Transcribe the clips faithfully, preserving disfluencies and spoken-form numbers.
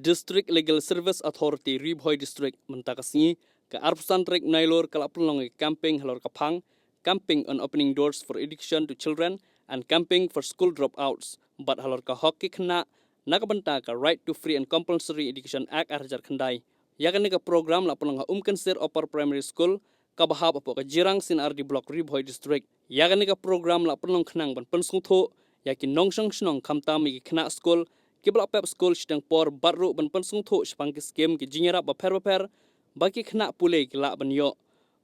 District Legal Service Authority Ri Bhoi District mynta ka sngi ka arphew san tarik Nailur ka la pynlong ïa ka campaign halor ka phang Campaign on Opening Doors for Education to Children and Campaign for School Dropouts bad halor ka hok ki khynnah na ka bynta ka Right to Free and Compulsory Education Act ar hajar khyndai. Ïa kane ka program la pynlong ha Umkynser Upper Primary School kaba hap hapoh ka Jirang C and R D Block Ri Bhoi District. Ïa kane ka program la pynlong khnang ban pynsngewthuh ïa ki nongshong shnong khamtam ïa ki khynnah skul kiba la pep skul shiteng por bad ruh ban pynsngewthuh shaphang ki skim ki jingïarap bapher bapher ba ki khynnah pule ki lah ban ïoh.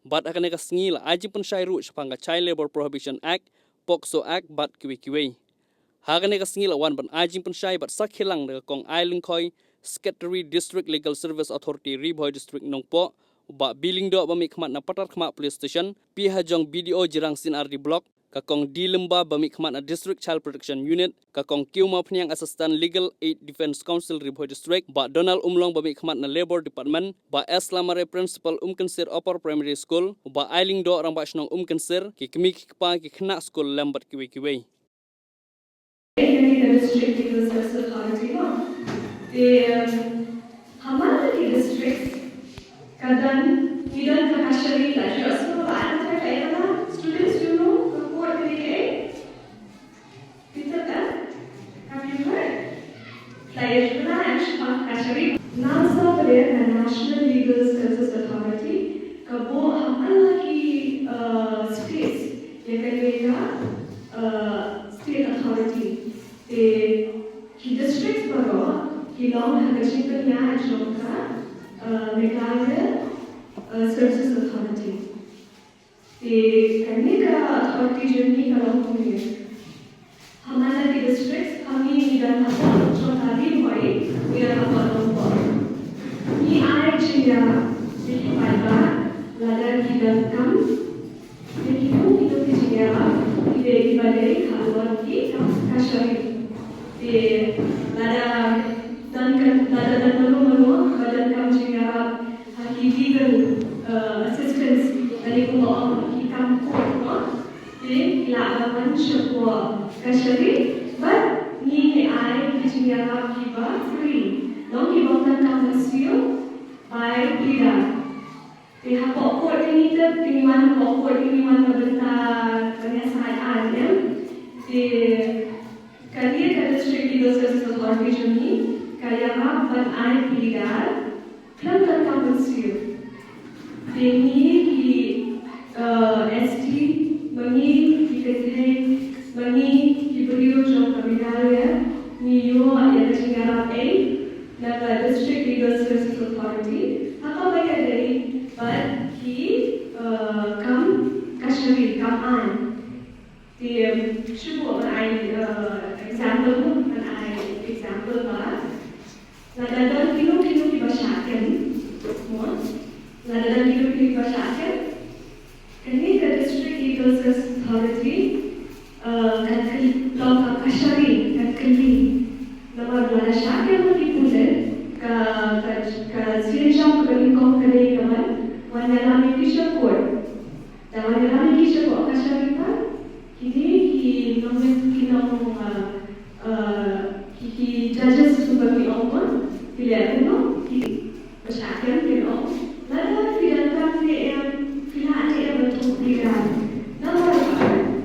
Bad ha kane ka sngi la ai jingpynshai ruh shaphang ka Child Labour Prohibition Act, POCSO Act bad kiwei kiwei. Ha kane ka sngi la wan ban ai jingpynshai bad sakhi lang da ka Kong Ai Lyngkhoi, Secretary District Legal Service Authority Ri Bhoi District Nongpoh, u Bah B Lyngdoh ba mih khmat na Patarkhmah Police Station, Pi Hajong B D O Jirang C and R D Block, ka Kong D Lymba ba mih khmat na District Child Protection Unit, ka Kong Kiu Mawphniang Assistant Legal Aid Defence Counsel Ri Bhoi District, Bah Donald Umlong ba mih khmat na Labour Department, Bah S Lamare Principal Umkynser Upper Primary School, u Bah Ai Lyngdoh Rangbah Shnong Umkynser, ki kmie ki kpa ki khynnah skul lem bad kiwei kiwei. Kane ka District Legal Service Authority mo. Te, um, ha man la ki district ka don, ngi don ka kashari la, do you also know, ba ai la ka, students, do you know ka court kane kaei? Peter, eh? Have you heard? Like, you know, I'm sure kashari. Nang sa pale na National Legal Services Authority ka buh ha man la ki, uh, states ïa kane ka, uh, state authority. Te ki district baroh ki long ha ka jingpynïaid jong ka, uh, Meghalaya, uh, Services Authority. Te kane ka authority jong ngi ka long kumne. Ha man la ki district, ha ngi ngi don hapoh jong ka Ri Bhoi, ngi don hapoh Nongpoh. Ngi ai jingïarap ïa ki paidbah lada ki donkam ïa kino kino ki jingïarap kiba dei halor ki kashari. Te lada don ka, lada don mano mano ba donkam jingïarap ha ki legal, uh, assistance, lane kumba ong ki kam court mo, te ki lah ban wan shapoh kashari bad ngi ngi ai ki jingïarap kiba free. Long kiba ym donkam ban siew, bai pleader. Te hapoh court ngi tip, ngi wan hapoh court ngi wan na bynta ban ïasaid aiñ. Te kane ka District Legal Services Authority jong ngi ka ïarap ban ai pleader khlem donkam ban siew. Te ngi ki, uh, S T, ma ngi ki kynthei, ma ngi ki briew jong ka Meghalaya, ngi ïoh ïa ka jingïarap ei na ka District Legal Services Authority ha kaba ïadei bad ki, uh, kam kashari, kam aiñ. Te, um, shu buh ban ai, uh, example, ban ai example ba lada don kino kino kiba shah kem, mo, lada don kino kino kiba shah kem, kane ka District Legal Services Authority, uh, kan kylli, long ka kashari kan kylli. Namar lada shah kem ki pulit, ka, ka, ka synshar kaba nyngkong ka dei ka ban wan ïalam ïa ki sha court. Da wan ïalam ïa ki sha court ka kashari pat, kine ki nong, ki nong, uh, uh, ki, ki judges kumba ngi ong mo, ki leh kumno, ki ba shah kem kin ong, lada phi donkam ne em, phi lah ne em ban thung pleader. Namar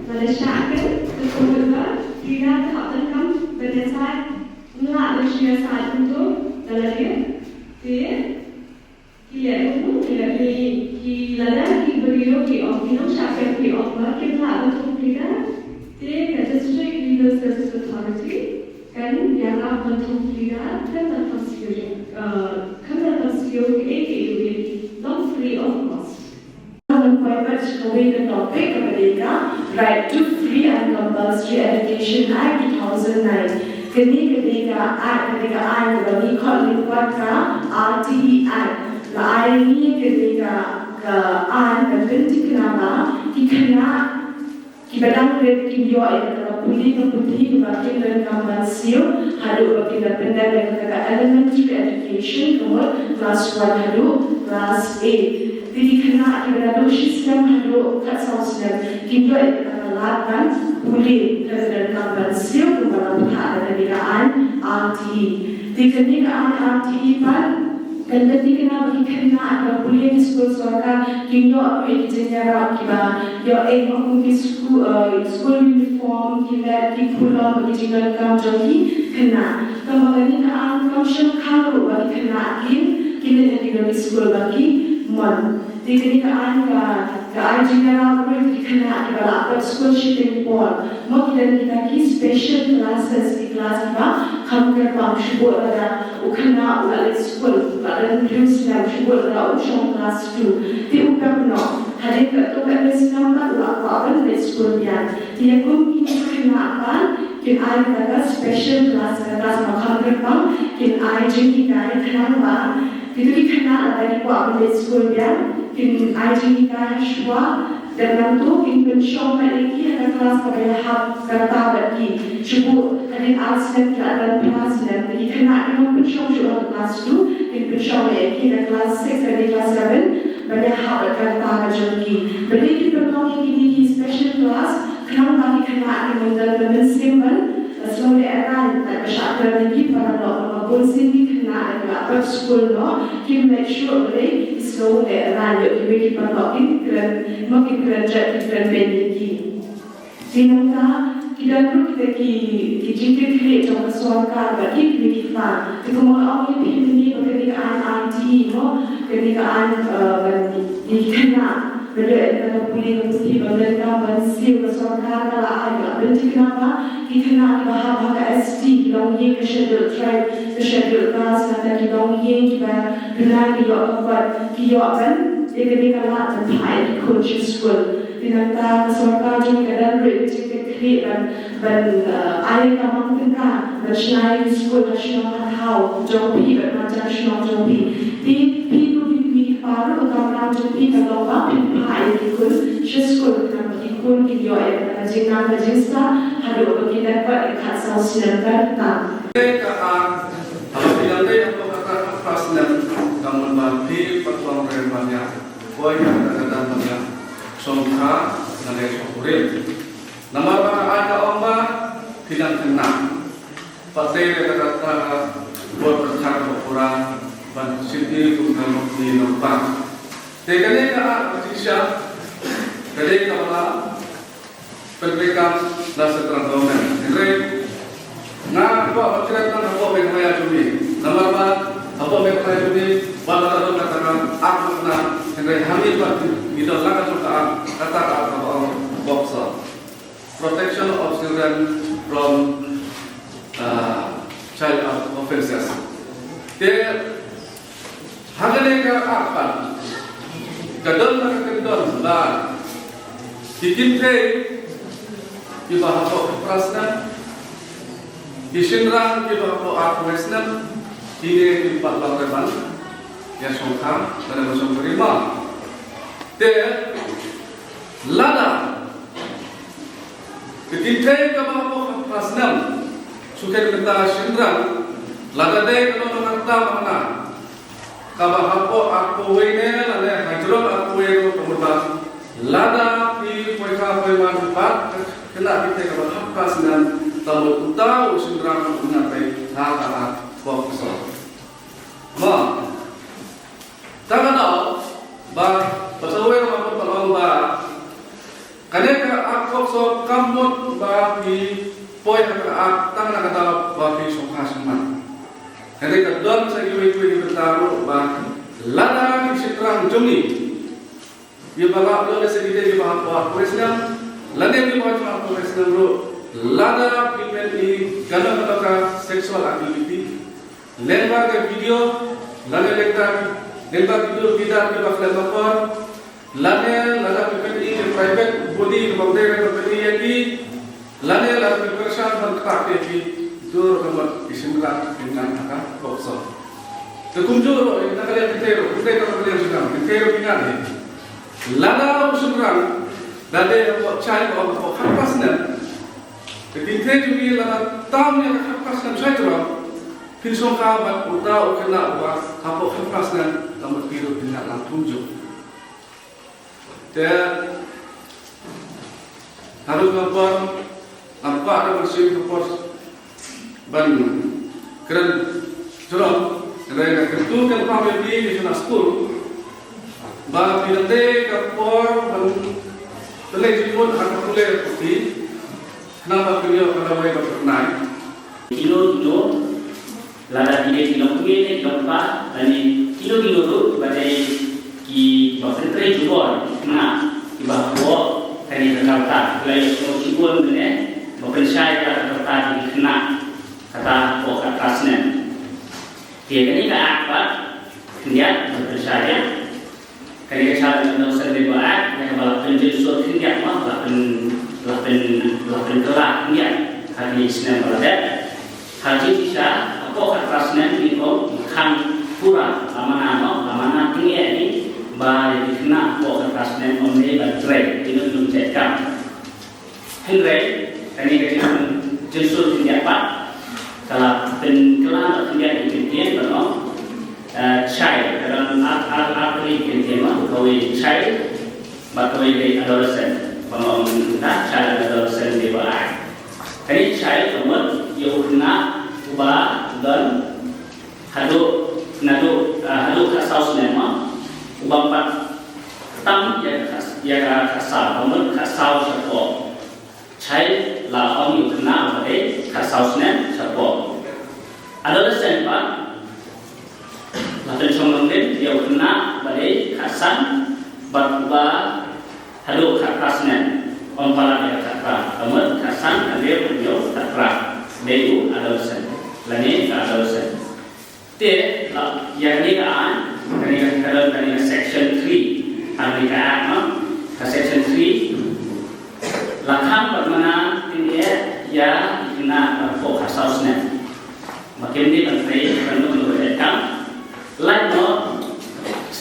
ba lada shah kem, ka court ba pleader ka hap donkam ban ïasaid, ym lah ban shu ïasaid kumto da lade. Te ki leh kumno, ki leh, ki, ki lada ki briew ki ong, ki nongshah kem ki ong ba kim lah ban thung pleader, te ka District Legal Services Authority kan ïarap ban thung pleader khlem donkam siew, uh, khlem donkam siew kaei kaei ruh ïa ki, long free of cost. Ngan poi pat sha kawei ka topic kaba dei ka Right to Free and Compulsory Education Act two thousand nine. Kane ka dei ka act, ka dei ka aiñ kaba ngi khot lyngkot ka R T E Act. La ai ïa ngi kane ka, ka aiñ ban pynthikna ba ki khynnah kiba dang rit kim ïoh ïa kata ka pule ka puthi kaba kin donkam ban siew haduh ba kin da pyndep ïa kata ka elementary education, ka mut class one haduh class eight. Te ki khynnah kiba naduh shi snem haduh khatsaw snem kim ïoh ïa kata ka lad ban pule, ka donkam ban siew kumba la phah da kane ka aiñ R T E. Te kane ka aiñ R T E pat kan lynti kane ba ki khynnah kiba pule ha ki skul sorkar kin ïoh ruh ïa ki jingïarap kiba ïoh, eh, kum ki sku-, eh, school uniform, ki lad, ki khulom bad ki jingdonkam jong ki khynnah. Tangba kane ka aiñ kam shym khang ruh ba ki khynnah kin, kin leit ha kino ki skul ba ki mon. Te kane ka aiñ ka, ka ai jingïarap ruh ïa ki khynnah kiba la poi skul shiteng por. Mo, ki don kita ki special classes, ki class kiba kham kyrpang, shu buh lada u khynnah u la leit skul, u la don hynriew snem, shu buh lada u shong class two. Te u pep noh. Hadien katto katne snem pat u la kwah ban leit skul biang. Te ïa kum kine ki khynnah pat kin ai kata ka special class, ka class ba kham kyrpang, kin ai jinghikai khnang ba kito ki khynnah lada ki kwah ban leit skul biang, kin ai jinghikai ha shuwa. Dep nangta kin pynshong pat ïa ki ha ka class kaba ïahap karta bad ki. Shu buh hadien ar snem ki la don phra snem, te ki khynnah kim pynshong shuh ha ka class two, kin pynshong ïa ki ha ka class six lane class seven ban ïahap bad karta ka jong ki. Balei kin pynlong ïa kine ki special class? Khnang ba ki khynnah kin ym don ka mynsiem ban, eh, sngewlehrain. Bad ba shah kren ïa ki para lok, namar bunsien ki khynnah lada ki la pep skul noh kim leit shuh, balei ki sngewlehrain ïoh kiwei ki para lok kin kren, mo, kin kren jait, kin kren beiñ ïa ki. Te nangta ki don ruh kita ki, ki jingkitkhlieh jong ka sorkar bad ki kmie ki kpa. Te kumba nga ong ïa phi mynne ba kane ka aiñ R T E, mo, kane ka aiñ, eh, ban ïa ki khynnah ban ïoh ïa kata ka pule ka puthi, ban ïoh ïa ka ban siew, ka sorkar ka la ai, ka la pynthikna ba ki khynnah kiba hap ha ka S T, ki longïing ka Scheduled Tribe, ka Scheduled Caste, nangta ki longïing kiba duna ki ïoh ka kot, ki ïoh ban ïa kane ka lad ban phah ïa ki khun sha skul. Te nangta ka sorkar jong ngi ka don ruh ka jingkitkhlieh ban, ban, eh, ai ka mang tyngka ban shna ïa ki skul ha shnong ha thaw jong phi bad marjan shnong jong phi. Te phi ruh, phi, phi, phi ruh, ka kamram jong phi ka long ba phin phah ïa ki khun sha skul, khnang ba ki khun kin ïoh ïa ka jingnang ka jingstad haduh ba kin dang kot ïa ka khatsaw snem ka rta. Ka ar, haba phi dang dei hapoh kata ka phra snem, ka mut ba phi pat long rem ban ïa poi ha kata ka dan ban ïa shongkha lane shongkurim. Namar ba nga ai ka ong ba phi dang khynnah. Pat te ka kata ka bor pyrkhat ba pura ban shim ïa kum ka lok ni lok ba. Te kane ka ar ka jingshisha ka dei kaba la pynbeit kam na central government. Hynrei nga kwah ban kren tang hapoh Meghalaya jong ngi. Namar ba hapoh Meghalaya jong ngi, wat la don kata ka Act Makna, hynrei hangne pat ngi don la ka jong ka Act, kata ka Act kaba ong POCSO, Protection of Children from, uh, Child Offences. Te ha kane ka Act pat ka don la ka kyndon ba ki kynthei kiba hapoh phra snem, ki shynrang kiba hapoh arphew snem, kine kim pat long re ban ïa shongkha lane ban shongkurim. Te lada ka kynthei kaba hapoh phra snem, shu kynmaw mynta shynrang, lada dei ka nongrta mangna kaba hapoh arphew wei ne lane hajrong arphew wei ruh, ka mut ba lada phi poi kha poi man bad ka khynnah kynthei kaba hapoh phra snem, ka mut uta u shynrang un nang peit ha ka Act POCSO. Mo, ta ka daw ba, ba sa wei ruh nga mut ban ong ba kane ka Act POCSO kam mut ba phi poi ha ka Act tang na ka daw ba phi shongkha shongman. Hynrei ka don sa kiwei kiwei ki bynta ruh ba lada ki shynrang jong ngi, kiba la ïoh lehse ki dei kiba hapoh arphew snem lane kiba hapoh arphew snem ruh, lada phi pyni kano kano ka sexual activity, lyngba ka video lane lyngba, lyngba ki dur ki dar kiba khlem akor, lane lada phi pyni ki private body kaba ym dei ban pyni ïa ki, lane lada phi pyrshang ban ktah ïa ki, to ruh ka mut ki shynrang kin nang ha ka POCSO. Te kumjuh ruh na ka liang kynthei ruh, kynthei tang na ka liang shynrang, kynthei ruh kin nang hi. Lada u shynrang da dei hapoh child, hapoh khatphra snem, te kynthei jong ngi lada tam ïa ka khatphra snem shai jrong, phin shongkha bad uta u khynnah uba hapoh khatphra snem, ka mut phi ruh phin nang lang kumjuh. Te haduh ka por, namar ka por, shu ka por ban kren Jrong, hynrei nga kyntu kyrpang ïa phi ki khynnah skul ba phi dang dei ka por ban pynleit jingmut ha ka pule ka puthi, khnang ba phin ïoh ka dawai ba phin nai. Kino kino, lada ki dei ki longkmie ne ki longkpa, lane kino kino ruh ba dei kiba pyntrei jubor ki khynnah kiba hapoh kane ka karta, ki la ïohsngew shibun mynne ba pynshai ïa ka karta ki khynnah. Kata hapoh khatphra snem. Te kane ka Act pat khyndiat ban pynshai ïa. Kane ka Child and Adolescent Labour Act, ïa kaba la pynjynsur khyndiat, ma la pyn, la pyn, la pynkylla khyndiat ha kine ki snem ba la dep. Ha ka jingshisha, hapoh khatphra snem, nyngkong khang pura, la mana, no, la mana tyngeh hi ba ïa ki khynnah hapoh khatphra snem ym dei ban trei ïa kino kino ki jait kam. Hynrei kane ka jingpynjynsur khyndiat pat ka la pynkylla khyndiat ïa ki kyntien ban ong, eh, child, ka don ar, ar, ar tylli ki kyntien, ma, kawei child bad kawei dei adolescent. Ba nga ong mynta Child and Adolescent Labour Act. Kane child ka mut ïa u khynnah uba don haduh, naduh, ah, haduh khatsaw snem, ma, u bym pat tam ïa ka, ïa ka khatsaw, ka mut khatsaw shapoh. Child la ong ïa u khynnah uba dei khatsaw snem shapoh. Adolescent pat la pynshong nongrim ïa u khynnah uba dei khatsan bad uba haduh khatphra snem. Ym palat ïa ka khatphra, ka mut khatsan, khathynñiew, khatphra. Dei u adolescent lane ka adolescent. Te, la, ïa kane ka aiñ, kane ka, kane ka section three, ha kane ka Act, no? Ka section three, la khang bad mana tyngeh ïa ki khynnah ba hapoh khatsaw snem. Ba kim dei ban trei kano kano ka jait kam. Lait noh,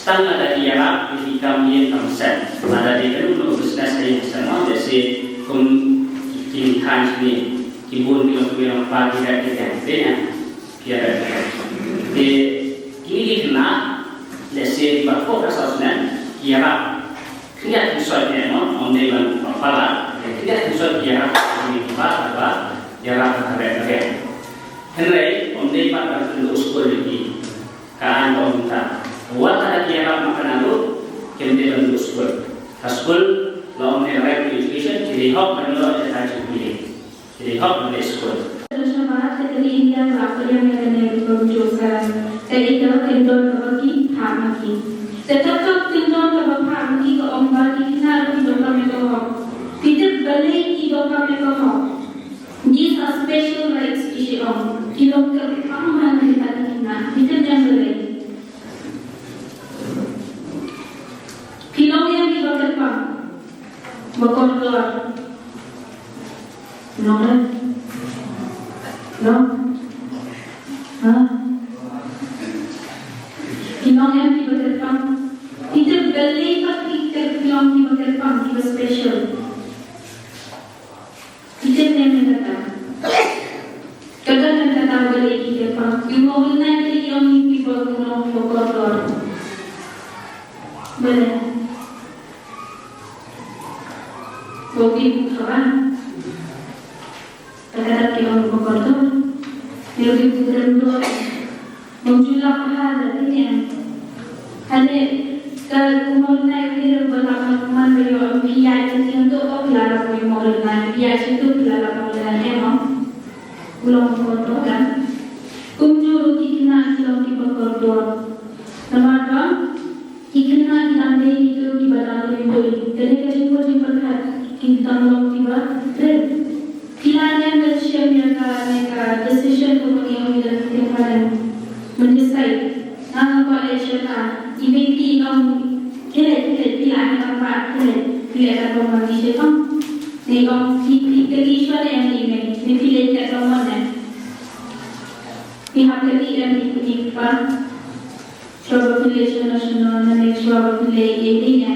tang lada ki ïarap ïa ki kam ïing kam sem. Lada dei kano kano ka business ha ïing ha sem, no? Lehse kum ki, ki kynthei shane, ki bun ki long, ki long pa ki dei ki dei. Dei na. Ki ïarap. Te kine ki khynnah, lehse kiba hapoh khatsaw snem, ki ïarap. Khyndiat khynsoit ne mo, ym dei ban palat, khyndiat khynsoit ki ïarap, ki ba, ba, ïarap ha ka bynta ka bynta. Hynrei ym dei pat ban kynduh skul ïa ki. Ka aiñ ka ong kumta. Wat lada ki ïarap ma ka na ruh, kim dei ban duh skul. Ka skul, la ong ne right to education, ki dei hok ban ïoh ïa ka jingpule. Ki dei hok ban leit skul. Shabar te ka India ka la pdiang ïa kane ka kam jong ka. Te ita kyndon kaba ki phah ma ki. Te kata kyndon kaba phah ma ki ka ong ba ki khynnah ruh ki donkam ïa ka hok. Phi tip balei ki donkam ïa ka hok? These are special rights, ki shu ong. Ki long kyrpang man kita ki khynnah. Phi tip ïa balei? Phi long ïa kiba kyrpang. Ba kordor. Nong re? Nong? Ha? Phi long ïa kiba kyrpang. Phi tip balei pat phi kyrpang, phi long kiba kyrpang, kiba special. Phi tip ne em kata? Ka don kata balei ki kyrpang. Ki mawlynnai ki ong ki ba kordor, ba kordor. Balei? Ba ki bun kaba. Ka kata ki ong ba kordor. Ki ong ki bun kordor. Bym ju lap bha la ki ne. Hane ka kumno nai wi re ba la man man ba ïoh phi ïaid ka tieng to phi la lap wi mo le nai phi ïaid shi to phi la lap mo le nai em. U long ba kordor kan. Kumjuh ruh ki khynnah ki long kiba kordor. Namar ba ki khynnah ki dang dei kito kiba dang ri bun. Kane ka jingmut jingpyrkhat ki dang long kiba rit. Phi la ïa shem ïa kane ka decision kaba ngi ong ïa ka parent. Mynta sa nga nga kwah leh shen ka i mei phi ong khie leh khie leh phi la ïa ka pa khie leh khie leh ka kong ma ngi shen ong. Ngi ong phi phi kylli shuwa ne em i mei ne phi leh ka kong ma ne. Phi hap kylli em i i pa. Shuwa ba phi leh shuwa na shuwa na ne shuwa ba phi leh i i ne.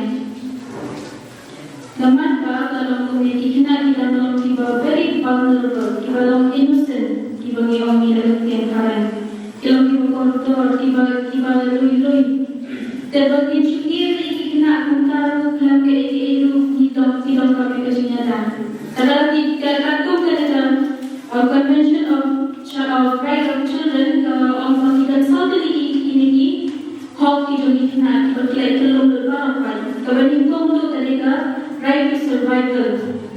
Namar ba ka long kumne ki khynnah ki dang long kiba very vulnerable, kiba long innocent, kiba ngi ong ngi da ka ktien phareng. Ki long kiba kordor, kiba, kiba lui lui. Te ba ngin shu ïa ki khynnah kumta ruh khlem kaei kaei ruh ngi tong, ki tong ka bynta ka jingïada. Kata ki, ka, katkum kata ka, uh, Convention of Chi-, of Right of Children, ka ong ba ki Ba nyngkong ruh ka dei ka right to survival.